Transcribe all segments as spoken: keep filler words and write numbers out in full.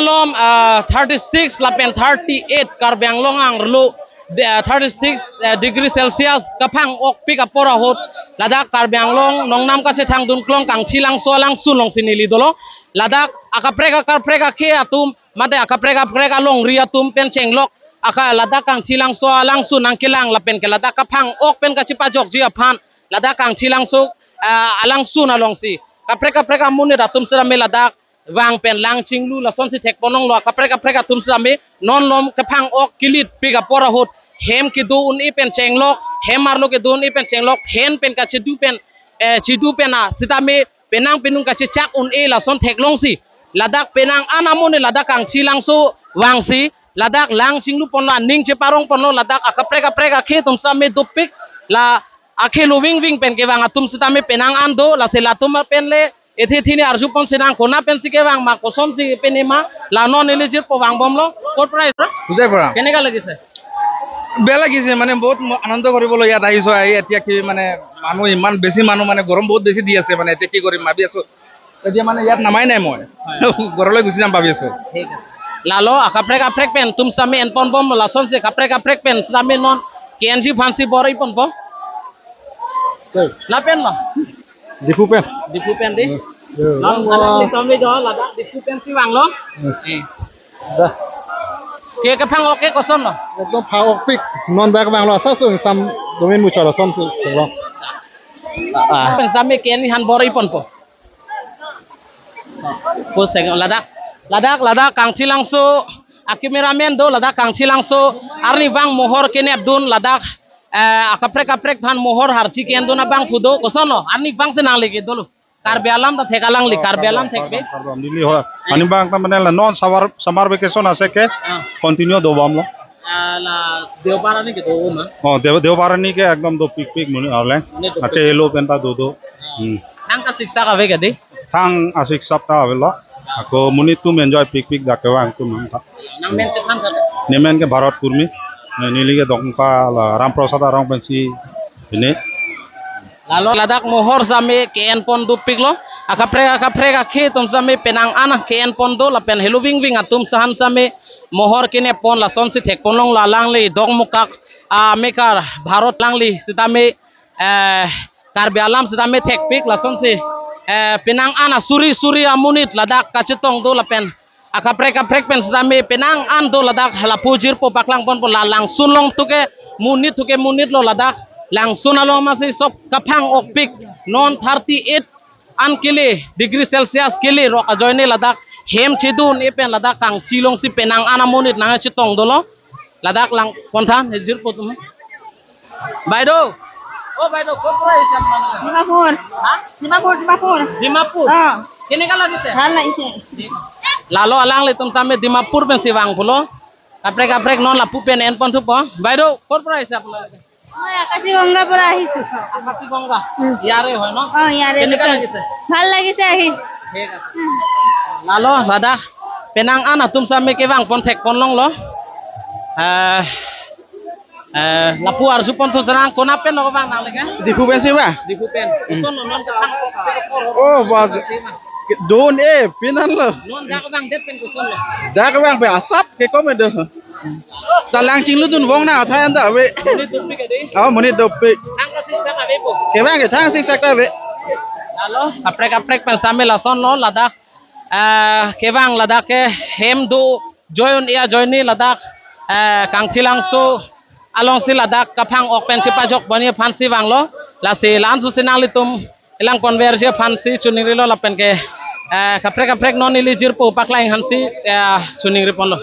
Tom, ah, thirty-six lapen thirty-eight Karbi Anglong arlo, de-, ah, thirty-six, eh, degree Celsius kaphang-okpik apor ahut ladak Karbi Anglong nongnam kachethangdun klong Kangchilangso alangsun alongsi neli dolo. Ladak akaprek akaprek akhei atum mate akaprek akaprek alongri atum pen chenglok aka ladak Kangchilangso alangsun nangkelang lapen ke ladak kaphang-ok pen kachepajokji aphan ladak Kangchilangso, ah, alangsun alongsi kaprek kaprek amonit atum sitame ladak vang pen lang chinglu lasonsi thekponlonglo. Akaprek kaprek atum sitame non lom kaphang-ok kelitpik apor ahut hem kedo un-e pen chenglok, hem arlo kedo un-e pen chenglok, hem pen kachedu pen, eh, chedu pen a sitame penang penung kachechak un-e lason theklongsi ladak penang an amonit ladak Kangchilangso vangsi ladak lang chingluponlo, aning cheparongponlo, ladak akaprek kaprek akhei atum sitame dopik, la akhei loving ving pen kevang atum sitame penang an do, lasi latum pen le ethe thini arjupon sinang kona pensi kevang ma kosonsi pen ema la non neli jirpo vangbomlo. Kot pora? Udaipur. কেনেকা লাগিছে? বেয়া লাগিছে, মানে বহুত ম-, আনন্দ কৰিবলৈ ইয়াত আহিছো। আহি এতিয়া কি মানে মানুহ ইমান বেছি মানুহ, মানে গৰম বহুত বেছি দি আছে, মানে এতিয়া কি কৰিম ভাবি আছো। এতিয়া মানে ইয়াত নামাই নাই মই। হয়। ঘৰলৈ গুচি যাম ভাবি আছো। ঠিক আছে। Lalo akaprek kaprek pen atum sitame enponbomlo, lasonsi kaprek kaprek pen sitame non ke-enji aphansi bor-iponpo. Lapen lo? Diphu pen. Diphu pen dei. Hmm. Non, oh, alangli tome jo ladak Diphu pensi vanglo. Hmm. Eh. Dah. Ke kaphang-ok ke kosonlo? Ekdom phang-okpik. Non dak vanglo, asa so sam domin muchot ason tu lo. Ah. Pen sitame ke-enji aphan bor-iponpo. Puseng ladak, ladak, ladak Kangchilangso a-cameraman do, ladak Kangchilangso arnivang mohor kenepdun ladak, eh, akaprek kaprek than mohor harchi kendun abang pu do, kosonlo? Arnivangsi nangli ke dolo. Karbi alam ta thek alangli, Karbi alam thek be. Kardom, kardom, neli ho. Arnivang ta mane la non summer, summer vacation ase ke, ah, continue dobomlo. Ah, la Deobar arni ke do ma? Oh, Deo-, Deobar arni ke ekdom dopikpik muni arle. Muni dopik. Ate helo pen ta do do. Ah. Hmm. Thang kasiksak ave ke dei? Thang asiksak ta avelo. Ako monit atum enjoypikpik dak kevang atum ta. Nangmen chethan tha? Nemen ke Bharat Kurmi. Ne-, neli ke Dongka la Ramprasad arong pensi ini. Lalo ladak mohor sitame ke-enpon dopiklo. Akaprek akaprek akhei atum sitame penang an ke-enpon do lapen helo ving ving atum aphan sitame mohor kenepon lasonsi thekponlonglo, alangli Dokmoka, ah, mekar Bharat alangli sitame, eh, Karbi alam sitame thekpik lasonsi, eh, penang an asuri suri amonit ladak kachetong do lapen akaprek kaprek pen sitame penang an do ladak lapu jirpo paklangponpo, la langsun along tu ke monit tu ke monitlo, ladak langsun along masi sop kaphang-okpik non thirty-eight an kele degree Celsius kele rok ajoine ladak hem chedu un-e pen ladak Kangchi alongsi penang an amonit nangchetong dolo. Ladak langpon tha, nejir po tum. Baideo. Oh, Baideo, kot pora isi apnalok? Dimapur. Ha? Dimapur, Dimapur. Dimapur? Oh. Keneka lagise? Bhal lagise. Lalo alanglitum tame Dimapur pensi vang pulo. Kaprek kaprek non lapu pen enpon thupo. Baideo, kot pora isi apnalok? Moi Akashi Ganga pora ahisu. Akashi Ganga? Hmm. Yare hoy no? Oh, yare local. Keneka lagise? Bhal lagise ahi. Thik ase. Hmm. Lalo ladak penang an atum sitame kevangpon thekponlonglo. Eh, Eh, lapu arjupon thu serang, kona pen lo vang nangle ke? Diphu pensi ba? Diphu pen. Hmm. Koson lo non kethang? Oh, ba, ke-, don e, pinan lo. Non dak vangdet pen koson lo? Dak vang pen asap ke kome do. Ta lang chingludun vong na athayan da ave. Monit dopik adi? Oh, monit dopik. Thang kasiksak ave po? Kevang ke thang siksak ta ave. Lalo, kaprek kaprek pen sitame lasonlo ladak. Eh, kevang ladak ke hem do join ya join ni ladak, eh, Kangchilangso alongsi ladak kaphang-ok pen chepajokponji aphansi vanglo. Lasi la-an susi nanglitum elangponverji aphansi choningrilo lapen ke, eh, kaprek kaprek non neli jirpo paklang aphansi, eh, choningriponlo.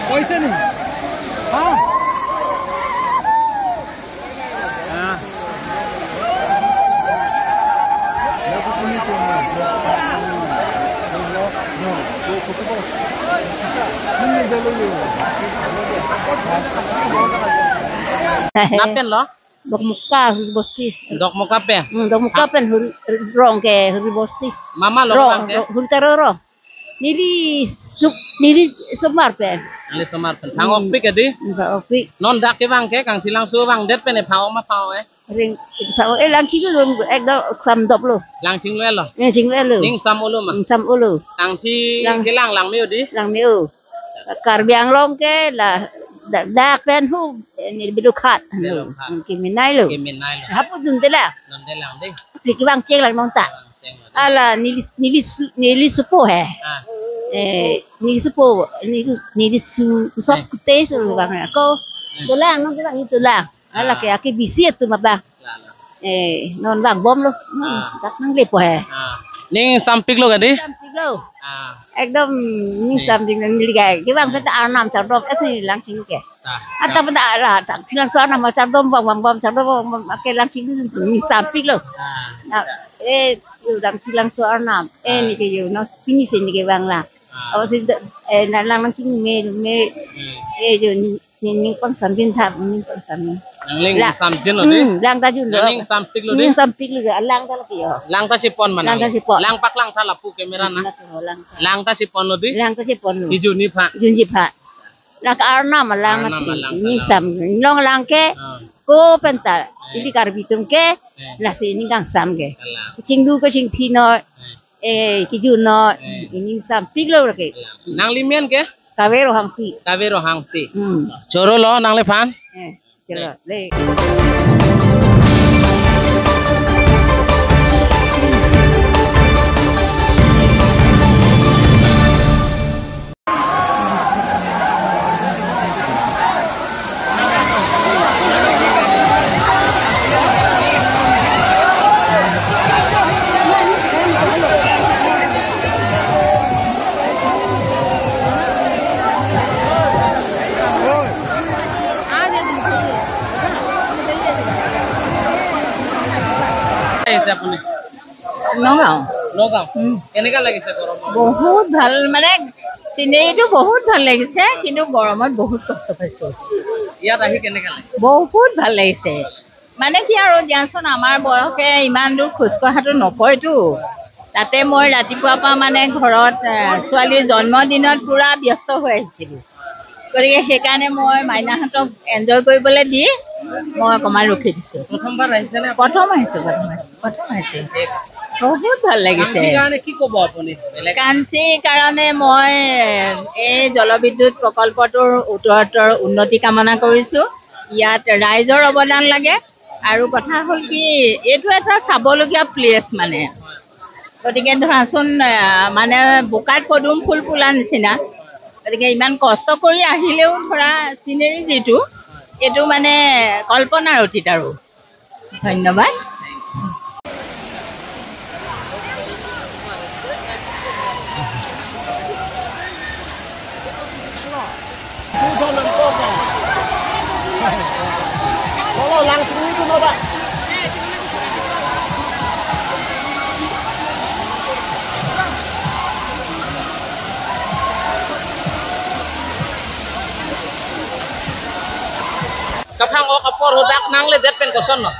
कैसे नहीं? हाँ। हाँ। Nap pen lo? Dokmoka Huri Bosti. Dokmoka pen? Hmm, Dokmoka pen Huri, rong ke Huri Bosti. Mama lo rong, bang ke? Rong, Huri Taro rong. Neli sup, neli somar pen. Neli somar pen. Thang Hmm. okpik adi? Hmm, thang okpik. Non dak kevang ke, Kangthilangso vangdet pen e phao ma phao e? Ring, phao e Langching lo, ekdom sam doplo. Langching lo lo? Langching lo. Ning sam olo ma? Ning sam olo. Kangchi Lang- kelang Langme-o di? Langme-o. Karbi Anglong ke la da-, dak pen hu, eh, neli Belukhat. Belukhat. Kemenei lo. Kemenei lo. Hapu dunde la. Dunde lang dei. Pi kevang cheng lang nong ta. Kevang cheng lang dei. Ala neli, neli su-, neli supo he. Ah. Eh, neli supo, neli, neli su-, sop Eh. kute su bang ako. Eh. Tulang, nong tulang, neli tulang. Ala Ah. ke, ake bisi atum abang. La, la. Eh, non vangbomlo. Hmm, Ah. dak nanglepo he. Ah. Ning sampiklo kadi? Sampiklo. Ah. Ekdom ning Ning. sampik nangli kai. Kevang Hmm. pen ta arnam chardom es neli Langching ke. Ah. Ata pen ta ara ta Kangthilangso arnam chardom bom bom bom chardom bom bom ake Langching ning sampiklo. Ah. Na, eh, yo Kangthilangso arnam. Eh, Ah. neli ke yo, no, pini si neli kevang lang. Ah. Awa si da, eh, na lang Langching me, me, Hmm. eh, yo, neli, neli ning pangsam bin thap, neli ning pangsam bin. Nangli ning La- samjin lo dei? Hmm, lang ta junlo. Nangli ning sampiklo dei? Ning sampiklo dei, lang ta lagi yo. Lang ta chepon ma Lang ta nangli? chepon. Lang paklang tha lapu camera na. Lang ta chepon. Lang ta chepon lo dei? Lang ta chepon lo. Kijun ji pha. Junji pha. Lang arnam lang Arnam mati. lang Ning ta sam. Long lang ke. Ah. Ko pen ta. Eh. Ili Karbi atum ke. Eh. Lasi ning kangsam ke. Kalang. Chingdu ke chingphi noi. Eh. Eh, kijun noi. Eh. Ning sampiklo ke. Kalang. Nangli men ke? Kave Rohangpi. Kave Rohangpi. Hmm. Choro lo nangliphan? Eh, choro. Eh. Le. আহিছে আপুনি? নগাঁও। নগাঁও? উম। কেনেকা লাগিছে গৰমত? বহুত ভাল, মানে, চিনেৰীটো বহুত ভাল লাগিছে, কিন্তু গৰমত বহুত কষ্ট পাইছো। ইয়াত আহি কেনেকা লাগিছে? বহুত ভাল লাগিছে। মানে কি আৰু দিয়াচোন, আমাৰ বয়সে ইমান দূৰ খোজ কঢ়াটো নপৰেতো। তাতে মই ৰাতিপুৱাৰ পৰা, মানে, ঘৰত, এ, ছোৱালীৰ জন্মদিনত পুৰা ব্যস্ত হৈ আহিছিলো। গতিকে সেইকাৰণে মই মাইনাহঁতক এনজয় কৰিবলৈ দি মই অকণমান ৰখি দিছো। প্ৰথমবাৰ আহিছেনে আপুনি? প্ৰথম আহিছো, প্ৰথম আহিছো, প্ৰথম আহিছো। বহুত ভাল লাগিছে। কাঞ্চিৰ কাৰণে কি ক'ব আপুনি? কাঞ্চিৰ কাৰণে মই এই জলবিদ্যুৎ প্ৰকল্পটোৰ উত্তৰোত্তৰ উন্নতি কামনা কৰিছো। ইয়াত ৰাইজৰ অৱদান লাগে। আৰু কথা হ'ল কি, এইটো এটা চাবলগীয়া প্লেচ মানে। গতিকে ধৰাচোন, আহ, মানে বোকাত পদুম ফুল ফুলা নিচিনা। গতিকে ইমান কষ্ট কৰি আহিলেও ধৰা চিনেৰী যিটো, এইটো মানে কল্পনাৰ অতীত আৰু। ধন্যবাদ। Nangledet pen kosonlo?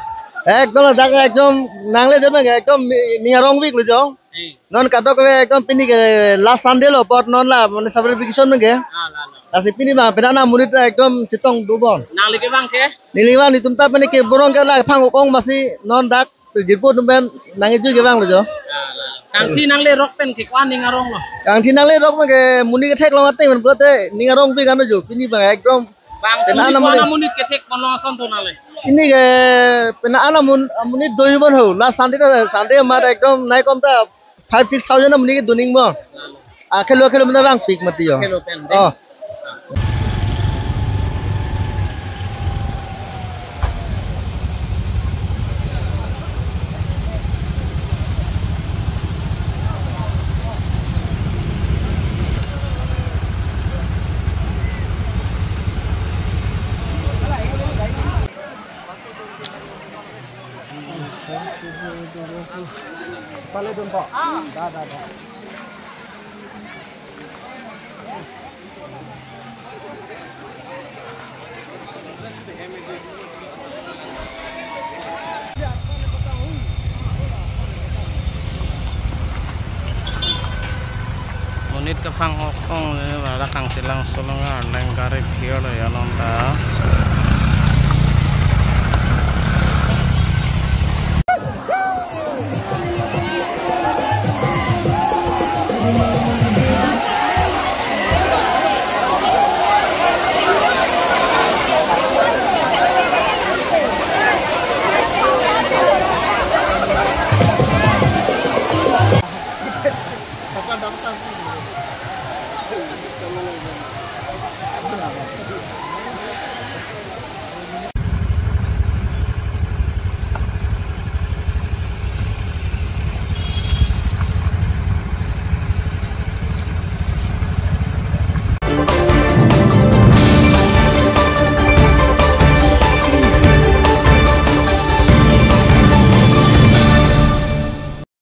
Ekdom dak ekdom nangledet pen ekdom ni-, ning arong pik lo jo. Eh. Non kadokave ekdom pini ke last Sunday lo apot non la mane Sabre vacation pen ke. Ah, la, la. Lasi pini bang penang amonit ekdom chetong dobom. Nangli kevang ke? Neli vang netum ta pini ke borong ke la phang okong masi non dak jirpo atum pen nangkejui kevang lo jo. Ah, la. Kangthi nanglerok pen ke ko-an ning arong lo? Kangthi nanglerok pen ke monit kethek long ateng pen pulote ning arong pik ano jo. Pini bang ekdom Bang penang amonit, amonit. Ko-an amonit kethek ponlong ason to nangli? Pini ke penang amonit, amonit do-ibom ho. Last Sunday ta, Sunday amat ekdom nai kom ta five six thousand amonit kedo ningbom. Akhelo akhelo mena vangpik mati jo. Akhelo pen, dei. Oh. Monit kephang okong le, bala kangsilang solong arleng gari phir lo ya non ta.